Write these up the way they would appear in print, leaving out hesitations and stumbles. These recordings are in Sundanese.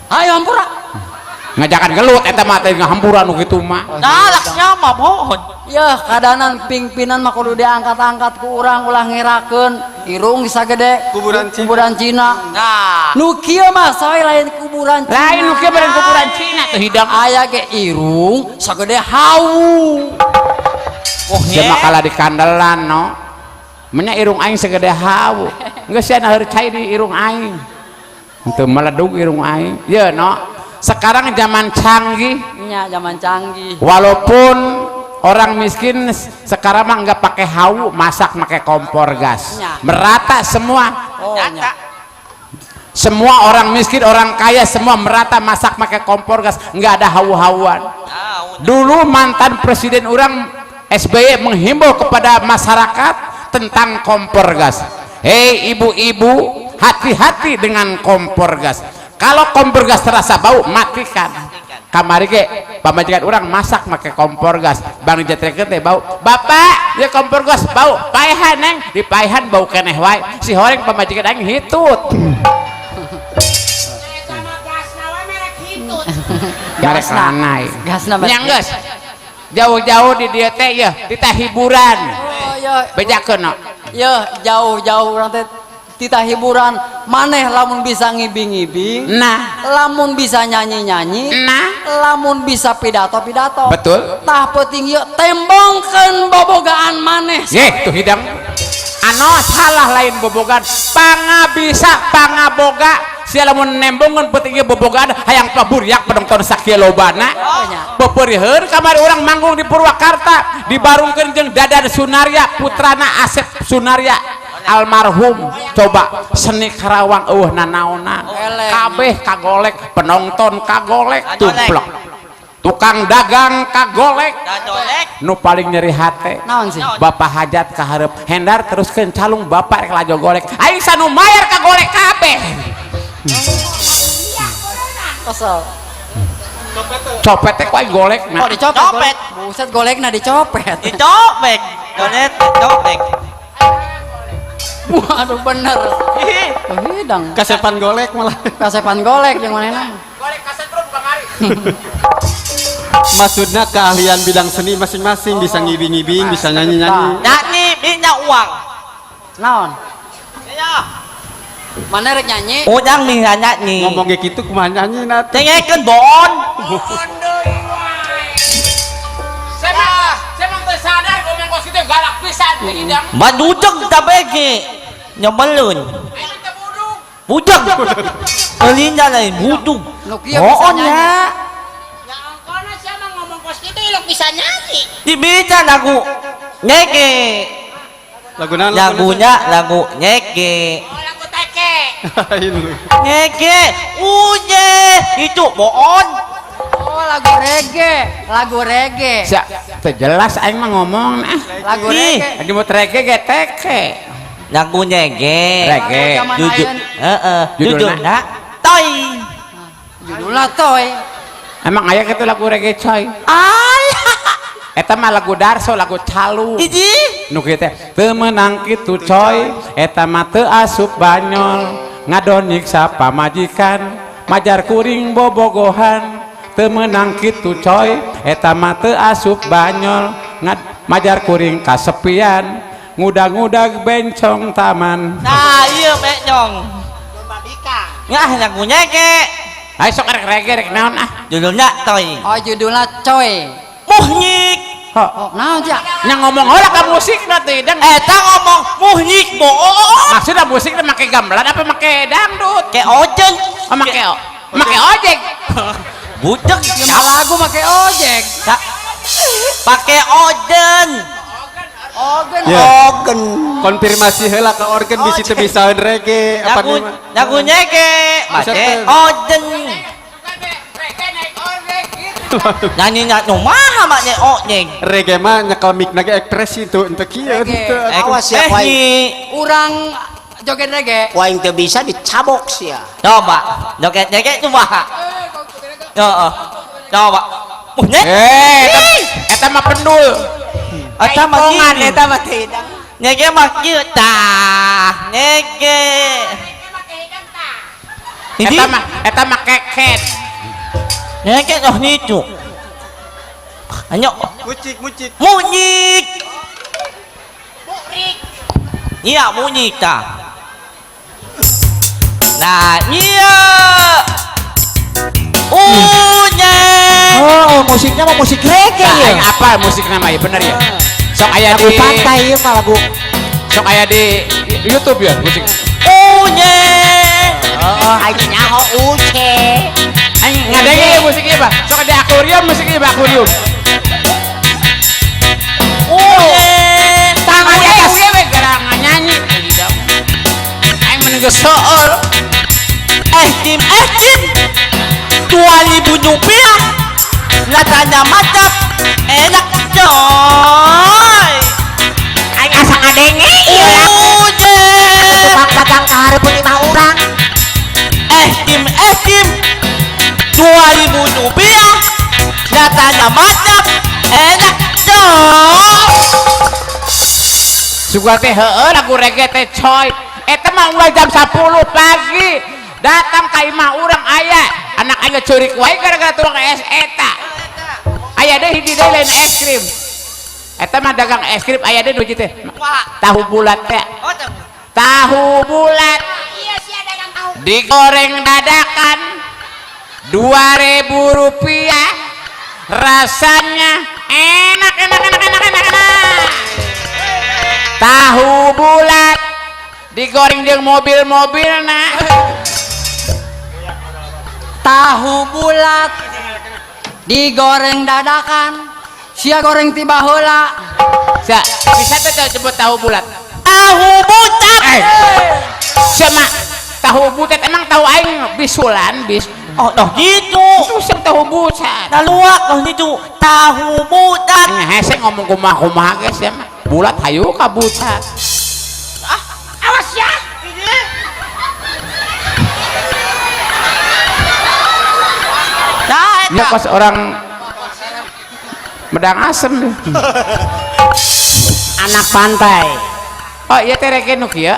Hayo hampura. Ngajakan gelut eta mah teh ngahampura nu kitu mah. Galaknya mah mohon. Yah, kadanan pingpinan mah kudu diangkat-angkat ku urang, ulah ngerakeun irung sagede kuburan Cina. Kuburan Cina. Nah, nu kieu mah soe lain kuburan Cina. Lain nu kieu beren kuburan Cina teh hidang. Aya ge irung sagede hawu. Oh, Sia mah kalah di kandelan no. Menya irung aing segede hawu. Geus sia naheur cai di irung aing. Henteu meledug irung aing. Ye no. Sekarang zaman canggih. Nya zaman canggih. Walaupun orang miskin sekarang mah nggak pakai hawu, masak pakai kompor gas. Ya. Merata semua. Oh, nya. Semua orang miskin, orang kaya semua merata masak pakai kompor gas, nggak ada hawu-hawuan. Dulu mantan presiden orang SBY menghimbau kepada masyarakat tentang kompor gas. Hei ibu-ibu, hati-hati dengan kompor gas. Kalau kompor gas terasa bau, matikan. Kamari ge pamajikan orang masak pakai kompor gas, bang dijatrekeun teh bau. Bapak, ya kompor gas bau. Paehan neng, dipaehan bau keneh wae. Si horeng pamajikan aing hitut. Merek lanai. Gasna Nya geus. Jauh-jauh di dieu teh yeuh, titah hiburan. Oh, ya. Bejakeun no. Yeuh, jauh-jauh urang teh titah hiburan. Maneh lamun bisa ngibing-ngibing, nah, lamun bisa nyanyi-nyanyi, nah, lamun bisa pidato-pidato. Betul. Tah peuting ieu tembongkeun bobogaan maneh. Yeh, tuh hidang. Ano salah lain bobogaan, panga bisa pangaboga. Sia lamun nembongeun peuting ieu bobogaan hayang paburiak penonton sakieu lobana. Pepeurieun kamari urang manggung di Purwakarta, dibarungkeun jeung Dadan Sunarya, putrana Asep Sunarya almarhum. Coba seni Karawang eueuh nanaonan, kabeh kagolek, penonton kagolek, tumplek, tukang dagang kagolek, nu paling nyeri hate naon sih? Bapak hajat kaharep Hendar teruskeun calung bapak rek lajo golek, aing sanu mayar kagolek kabeh. Kesel. Copet teh ku aing golek. Oh, dicopet. Copet. Buset, golekna dicopet. Dicopet. Golek dicopet. Waduh bener. Hidang. Kasepan golek malah. Kasepan golek yang mana? Golek kasetrum kamari. Maksudnya keahlian bidang seni masing-masing, bisa ngibing-ngibing, bisa nyanyi-nyanyi. Nyanyi minta uang. Naon? Iya. Mana rek nyanyi? Udang bisa nyanyi. Ngomong kayak gitu kumaha nyanyi nat. Cengekeun boon. Boon deui wae. Saya mah teu sadar ngomong kos kitu galak pisan teh hidang. Badujeg tabege. Nyebelun. Aing teu budug. Budeg. Eulinda lain budug. Nu kieu bisa Boon nyanyi. ya. Ya angkona siapa ngomong kos kitu ilok bisa nyanyi. Dibita lagu nyeke. Lagu naon? Lagunya lagu nyeke. Oh, lagu teke. Lain lu. Nyeke, uje, itu boon. Oh, lagu reggae, lagu reggae. Sia, teu jelas aing mah ngomong nah. Lagu Ih. reggae. Lagi mau reggae ge teke. Lagu nyeke. Reggae. Jujur, heeh, Judulna? judulna toy. Judulna toy. Emang aya kitu lagu reggae coy? Ay. Eta mah lagu Darso, lagu Calu. Hiji. Nu kieu teh teu meunang kitu coy, eta mah teu asup banyol, ngadon nyiksa pamajikan, majar kuring bobogohan. Teu meunang kitu coy, eta mah teu asup banyol, majar kuring kasepian, ngudag-ngudag bencong taman. Nah, iya bencong. Ngah lagu nyeke. Ayo sok rek reggae rek naon ah. Judulnya toy. Oh, judulnya coy. Muhnyik. Oh, naon sih? Nya ngomong heula ka musikna teh dang. Eta ngomong muhnyik boon. Maksudna musikna make gamelan apa make dangdut? Ke ojek. Oh, make make ojek. Budeg. Ya lagu make ojek. Pake ojen. Ogen. Ya. Ogen. Konfirmasi heula ka organ bisi teu bisaeun reggae apa Lagu lagu nyeke make ojen. Nyanyi nya nu maha make ojek. Reggae mah nyekel mic na ge ekspresi tuh ente kieu teu. Awas ya wae. Urang joget reggae. Wae teu bisa dicabok sia. Coba joget reggae coba. Heeh. Coba. Eh, eta mah pendul. Eta mah gini. Eta mah tidak. Nyege mah kieu tah. Nyege. Eta mah keket. Keket oh nitu. Anyok. Mucik mucik. Munyik. Murik. Iya munyik ta. Nah, iya. Unye. Oh, musiknya mah musik reggae nah, ya. Apa musik namanya? Bener ya? Sok aya lagu di pantai ya mah lagu. Sok aya di YouTube ya musik. Unye. Oh, aing nyaho uce. Aing ngadenge ya musiknya, Pak. Sok di akuarium musiknya, Pak, akuarium. Unye. Tangan di atas. Uye we gara nyanyi. Aing menunggu soal. Eh tim 2000 rupiah. Rasanya mantap, enak coy. Aing asa ngadenge ieu lagu. Tukang dagang ka hareupeun imah urang. Eh tim 2000 rupiah. Rasanya mantap, enak coy. Suka teh heueuh lagu reggae teh coy. Eta mah ulah jam 10 pagi. Datang ka imah urang aya anak aing curik wae gara-gara tukang es eta. Aya deui hiji deui lain es krim. Eta mah dagang es krim aya deui hiji teh. Tahu bulat teh. Tahu bulat. Digoreng dadakan 2000 rupiah. Rasanya enak enak enak enak enak enak. Tahu bulat digoreng jeung mobil-mobil nah. Tahu bulat digoreng dadakan, sia goreng tiba heula. Sia, bisa teh sebut tahu bulat. Tahu butat. Sia mah tahu butet emang tahu aing bisulan bis. Oh, noh gitu. Susah tahu butat. Nah luak noh gitu. Tahu butat. Hese ngomong kumaha-kumaha ge sia mah. Bulat hayu ka butat. Ah, awas ya. Nah, ya kos orang medang asem. Anak pantai. Oh iya teh reggae nu kieu.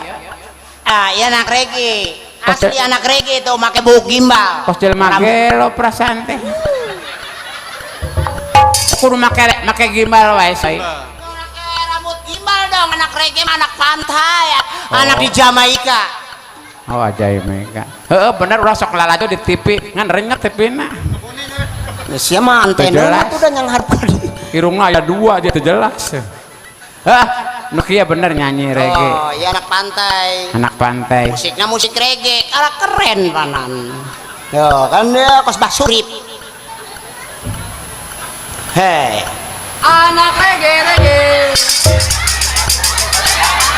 Ah, iya anak reggae. Asli anak reggae tuh make buuk gimbal. Kos jelema gelo perasaan teh. Kudu make gimbal wae soy. Make rambut gimbal dong anak reggae anak pantai, anak di Jamaika. Oh ajaib mereka. Heeh bener ulah sok lalajo di TV ngan renyek TV-na. Sia mah antena tuh udah nyangharap kali. Irungna aya dua aja teu jelas. Hah, nu kieu bener nyanyi reggae. Oh, iya anak pantai. Anak pantai. Musiknya musik reggae, karena keren panan. Yo, kan dia kos Bah Surip. Hei. Anak reggae reggae.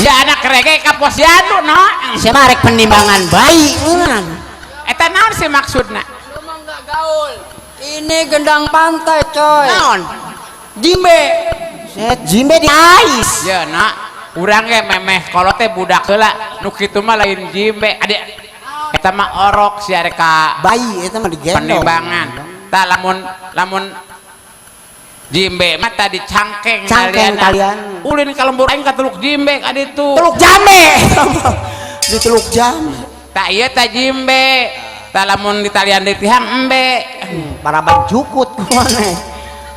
Ya anak reggae ka posyandu no. Sia mah rek penimbangan bayi eunan. Eta naon sih maksudna? Lu mah enggak gaul. Ini gendang pantai coy. Naon? Jimbe. Set jimbe di ais. Ya nak, urang ge memeh kolot teh budak heula nu kitu mah lain jimbe. Ade eta mah orok sia rek ka bayi eta mah digendong. Penimbangan. Tah lamun jimbe mah tadi cangkeng cangkeng kalian. Ulin ka lembur aing ka teluk jimbe ka ditu. Teluk jambe. Di teluk jambe. Tah ieu tah jimbe. Tah lamun ditalian di tihang embe. Paraban jukut kumaneh.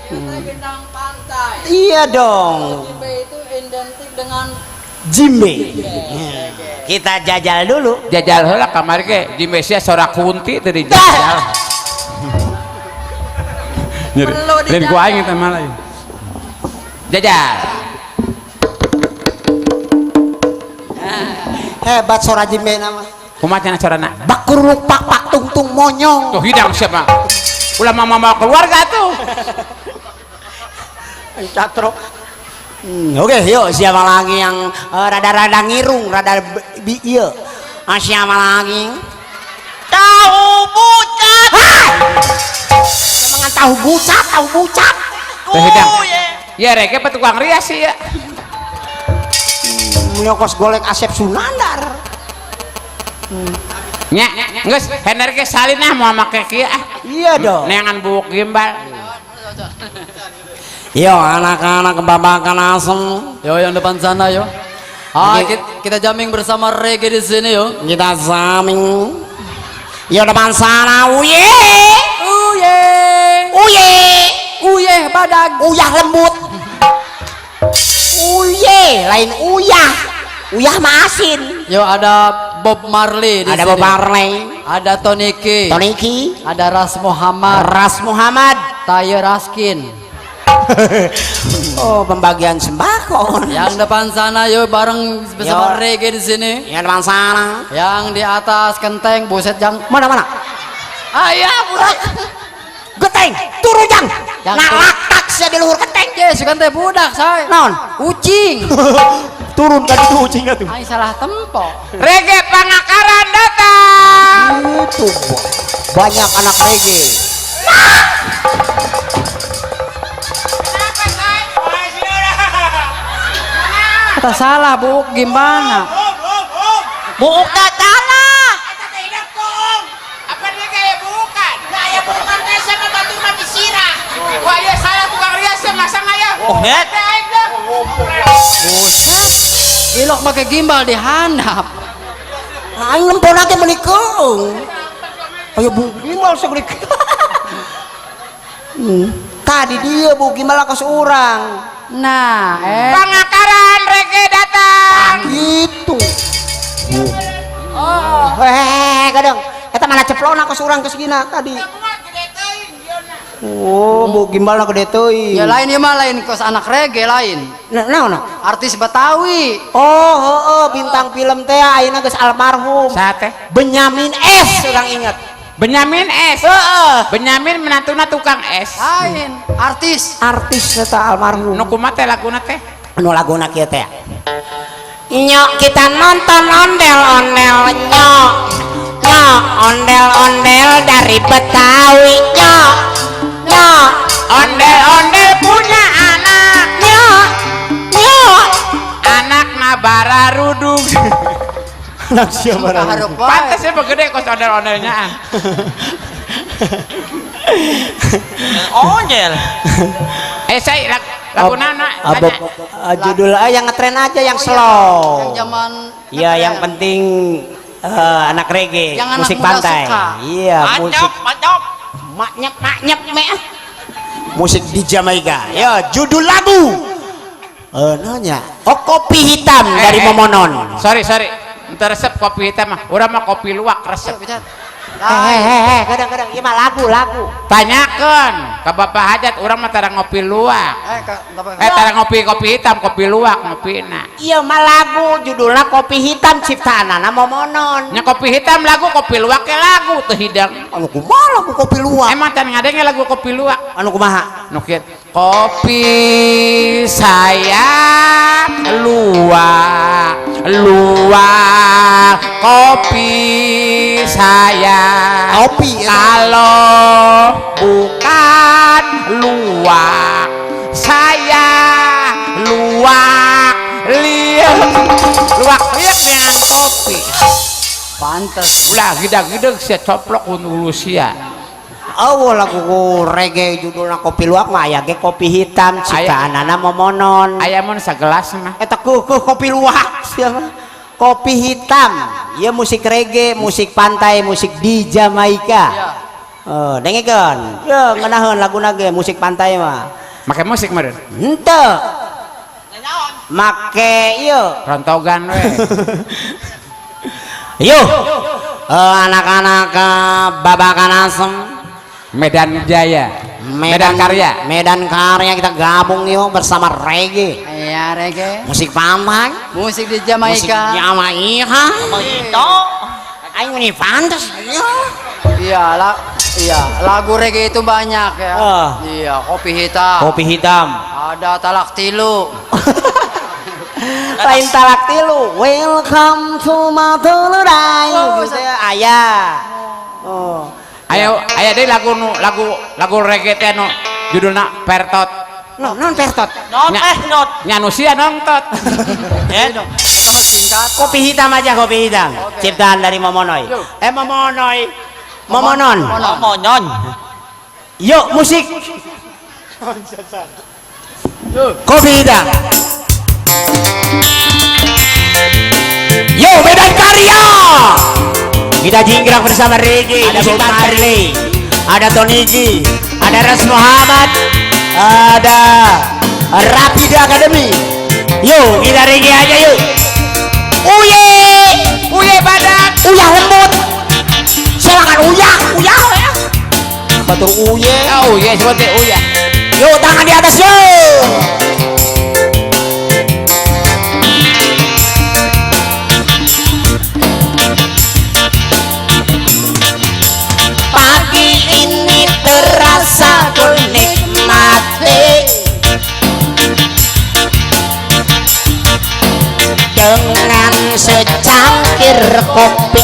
Gendang pantai. Iya dong. Jimbe itu identik dengan jimbe. Kita jajal dulu. Jajal heula kamari ge jimbe sia sora kunti teu dijajal. Lain ku aing eta mah lain. Jajal. Hebat sora jimbe nama. Kumaha cenah sorana? Bakuruk pak pak tung tung monyong. Tuh hidang siapa? Ulah mama keluarga tuh. Catrok. Oke, yuk siapa lagi yang rada-rada ngirung, rada ieu. Siapa lagi? Tahu bucat. Emang tahu bucat, tahu bucat. Teh hidang. Ya reggae pe tukang rias sih ya. Nyokos golek Asep Sunandar. Nya, geus Hender ge salin ah moal make kieu ah. Iya dong. Neangan buuk gimbal. Yo anak-anak babakan asem. Yo yang depan sana yo. Ah, kita jamming bersama reggae di sini yo. Kita jamming. Yo depan sana uye. Uye. Uye. Uye badag. Uyah lembut. Uye lain uyah. Uyah mah asin. Yo ada Bob Marley di ada sini. Bob Marley. Ada Tony K. Tony K. Ada Ras Muhammad. Ras Muhammad. Tayo Raskin. Oh, pembagian sembako. Yang depan sana yo bareng bersama reggae di sini. Yang depan sana. Yang di atas kenteng buset jang. Mana mana? Ayah budak. Geteng, turun jang. Yang Nah, laktak sia di luhur kenteng. Yes, kan teh budak say. Naon? Ucing. Turun kan itu ucingnya tuh. Aing salah tempo. Reggae Pangakaran datang. Itu banyak anak reggae. Kata salah bu, gimana? Buuk tak salah. Apa dia kayak bukan? Kayak bukan teh sama batu mah disirah. Wah ya salah tukang rias ya masa ngaya. Oh, net. Buset. Ilok pakai gimbal di handap. Aing nempona ge meuni keung. Ayo bu gimbal segede. Tadi dia bu gimbal ka seurang. Nah, Pangakaran reggae datang. Gitu. Oh. Kadang eta mana ceplona ka seurang ke segina tadi. Oh, bu gimbal gede teuing. Ya lain ieu mah lain kos anak reggae lain. Nah, naon? Artis Betawi. Oh, heeh, bintang film teh ayeuna geus almarhum. Saha teh? Benyamin S urang inget. Benyamin S. Heeh. Benyamin menantuna tukang es. Lain, artis. Artis eta almarhum. Nu kumaha teh laguna teh? Nu laguna kieu teh. Nyok kita nonton ondel-ondel nyok. Nyok ondel-ondel dari Betawi nyok. Nyok ondel-ondel punya anak. Nyok. Nyok anak nabara rudung. Anak siapa rudung? Pantes ya begede kos ondel-ondelnya. Ondel. Saya lagu nana. Judul yang ngetren aja yang slow. Yang zaman. Iya, yang penting anak reggae, yang musik anak pantai. Iya, musik. Mantap. Maknyep, maknyep, mek. Musik di Jamaika. Ya, judul lagu. Nanya. Oh, kopi hitam dari Momonon. Sorry, sorry. Entar resep kopi hitam mah. Urang mah kopi luwak resep. Kadang-kadang ieu mah lagu-lagu. Tanyakeun ka Bapak Hajat urang mah tara ngopi luwak. Tara ngopi kopi hitam, kopi luwak ngopina. Ieu mah lagu judulna kopi hitam ciptaanana Momonon. Nya kopi hitam lagu, kopi luwak ke lagu teu hidang. Anu kumaha lagu kopi luwak? Emang tan ngadenge lagu kopi luwak? Anu kumaha? Nu kieu. Kopi saya luwak, luwak kopi saya. Kopi kalau bukan luwak saya luwak liuk, luwak liuk dengan kopi. Pantes ulah gidang-gidang sia coplok ulu sia. Oh, lagu reggae judulna kopi luwak mah aya ge kopi hitam ciptaanana Momonon. Aya mun sagelas mah. Eta keuh kopi luwak sia mah. Kopi hitam, ya musik reggae, musik pantai, musik di Jamaika. Oh, dengekeun. Ya ngeunaheun laguna ge musik pantai mah. Make musik meureun? Henteu. Make ieu rontogan we. Yo. Anak-anak Babakan Asem, Medan Jaya, Medan Karya. Medan Karya kita gabung yuk bersama reggae. Iya, reggae. Musik pantai, musik di Jamaika. Musik Jamaika. Aing ini pantas. Iya, iya, lagu reggae itu banyak ya. Iya, kopi hitam. Kopi hitam. Ada talak tilu. Lain talak tilu. Welcome to Matulurai. Oh, gitu ya, ayah. Oh. Ayo, ayo deh lagu lagu lagu reggae teh nu judulna Pertot. No, non Pertot. Non not. Nya nu sia nongtot. Kopi hitam aja, kopi hitam. Okay. Ciptaan dari Momonoy. Momonoy. Momonon. Momonon. Yuk musik. Kopi hitam. Yo Medan Karya. Kita jingkrak bersama reggae. Ada Bob Marley, ada Tony G, ada Ras Muhammad, ada Rapida Academy. Yuk kita reggae aja yuk. Uye, uye badak, uyah lembut. Silakan uyah, uyah ya. Batur uye, oh uye seperti uyah. Yuk tangan di atas yuk. Pagi ini terasa ku nikmati dengan secangkir kopi.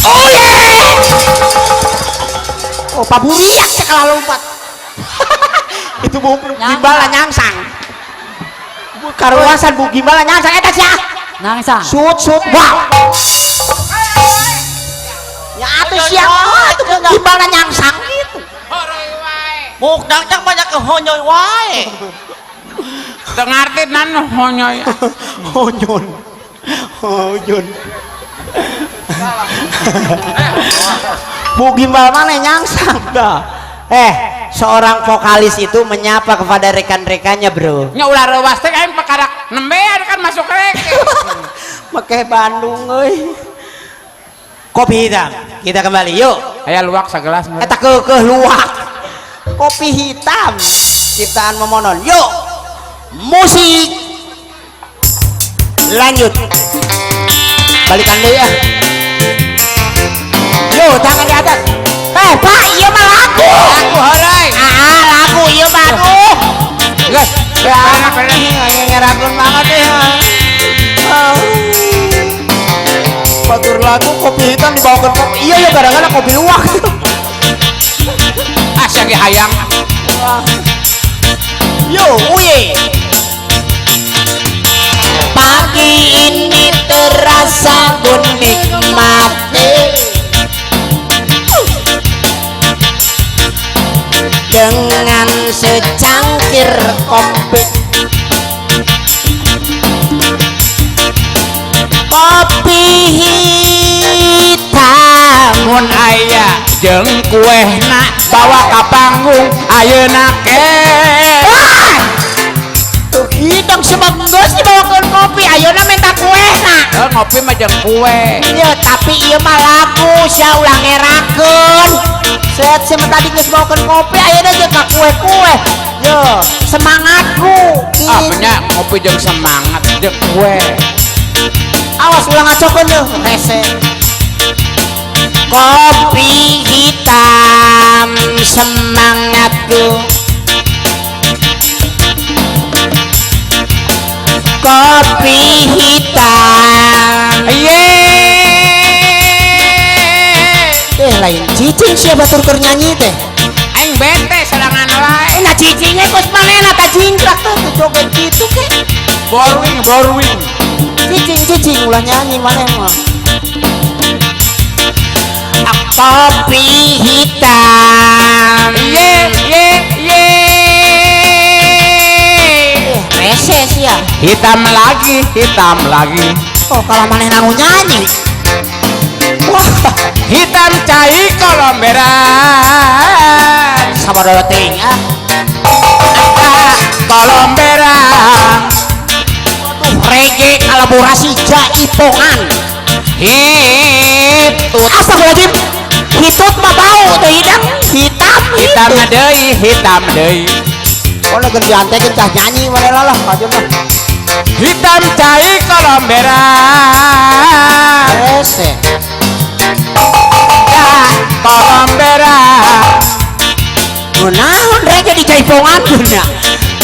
Oh yeah! Oh paburiak sekala lompat. Itu bu gimbal nyangsang. Karuasan bu gimbal nyangsang eta sia. Nyangsang. Sut sut wow. Ya atuh sia atuh bu gimbal nyangsang gitu. Buk dangdang banyak honyoy wae. Teu ngarti nan honyoy. Honyon. Honyon. Bu gimbal mana nyangsang dah. Seorang vokalis itu menyapa kepada rekan-rekannya, bro. Nya ulah reuwas teh aing pekarak nembean kan masuk rek. Make Bandung euy. Kopi hitam. Kita kembali yuk. Aya luwak sagelas. Eta keukeuh luwak. Kopi hitam ciptaan Momonon. Yuk. Musik. Lanjut. Balikan deui ya. Yo, tangan di atas. Pak, ieu mah lagu. Lagu heureuy. Ah, lagu ieu mah aduh. Geus, ngerakeun banget ya. Batur lagu kopi hitam dibawakeun kopi. Iya ya gara-gara kopi luwak. Ah, sia ge hayang. Yo, uye. Pagi ini terasa ku nikmati dengan secangkir kopi. Kopi hitam mun aya jeung kuehna bawa ka panggung ayeuna ke. Tuh hidang sebab geus dibawakeun kopi ayeuna minta kuehna. Ngopi mah jeung kue. Ieu tapi ieu mah lagu sia ulah ngerakeun. Set sia tadi geus bawakeun kopi ayeuna jeung ka kue-kue. Yo, semangatku. Ah, nya ngopi jeung semangat jeung kue. Awas ulah ngacokeun deuh, rese. Kopi hitam semangatku. Kopi hitam. Teh lain cicing sia batur keur nyanyi teh. Aing bete sorangan wae. Nah cicingnya kos manehna ta jingkrak teh joget kitu ke. Boring boring. Cicing cicing ulah nyanyi maneh mah. Kopi hitam. Ye ye ye. Rese sia. Hitam lagi, hitam lagi. Oh, kalau maneh nang nyanyi. Wah, hitam cai kolomberan. Sabar teuing ah. Kolomberan. Waduh, reggae kolaborasi jaipongan. Hitut. Astagfirullahaladzim. Hitut mah bau teh hidang. Hitam, hitam deui, hitam deui. Oh, lagi diantekeun cah nyanyi maneh lah kajeun mah. Hitam cai kolomberan. Rese. Kolomberan. Kunaon reggae di jaipongan nya.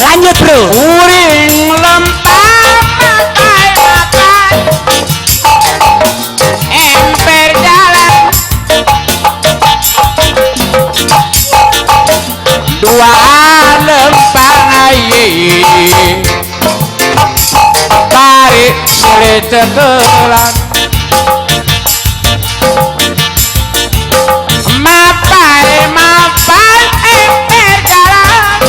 Lanjut, bro. Uring lempah makai makan. Emper jalan. Dua lempang aye. Tarik selecekelan. Mapai mapai emper jalan.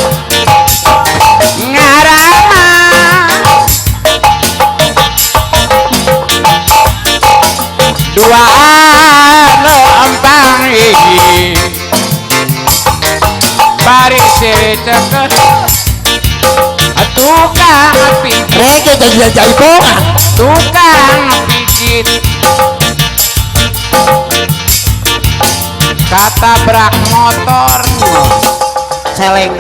Ngarama. Diceritakeun tukang pijit, Reggae jadi jaipongan. Tukang pijit katabrak motor. Celeng.